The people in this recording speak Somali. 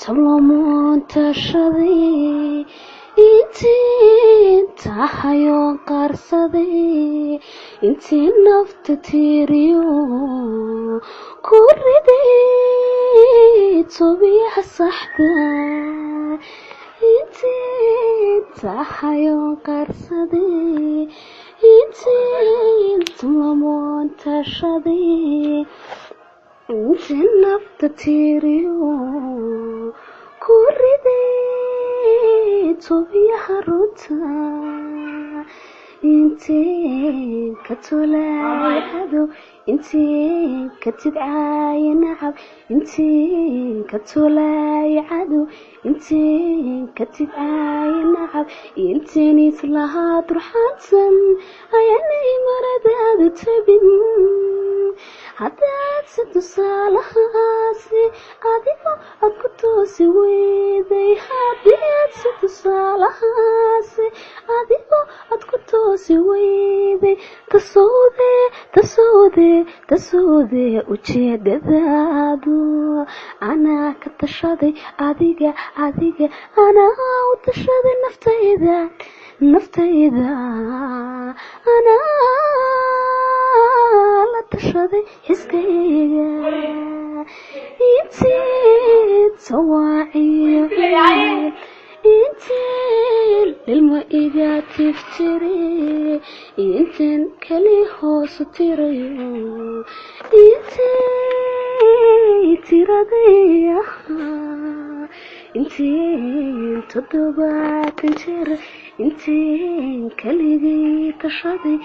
Tablamoon tashaday, intiin tahayoon qarsaday, intii nafta tiiriyo ku riday tobiyaha saxda, intiin tahayoon qarsaday, intiin tablamoon tashaday, intii nafta tiiriyo ku riday tobiyaha runta, intiin ka tolay cadow, intiin ka tidcaaya nacab, intiin ka tolay cadow, intiin ka tidcaaya nacab, intiin islahaa durxaansan ayanay maradaadu tabin. Haddaad si tusaalahaasi adigo aad ku toosi weyday, haddii aad si tusaalahaasi adigo aad ku toosi weyday, tasowde tasowde tasowde ujeedadaadu. Anaa ka tashaday adiga, adiga anaa u tashaday naftayda, naftayda anaa la tashaday xiskayga. Intii tawaaciyo intiin ilmo iga tiftiri, intiin keli hoosu tirayo, intii tiraday ahaa, intiin 70 jeer, intiin keligii tashaday.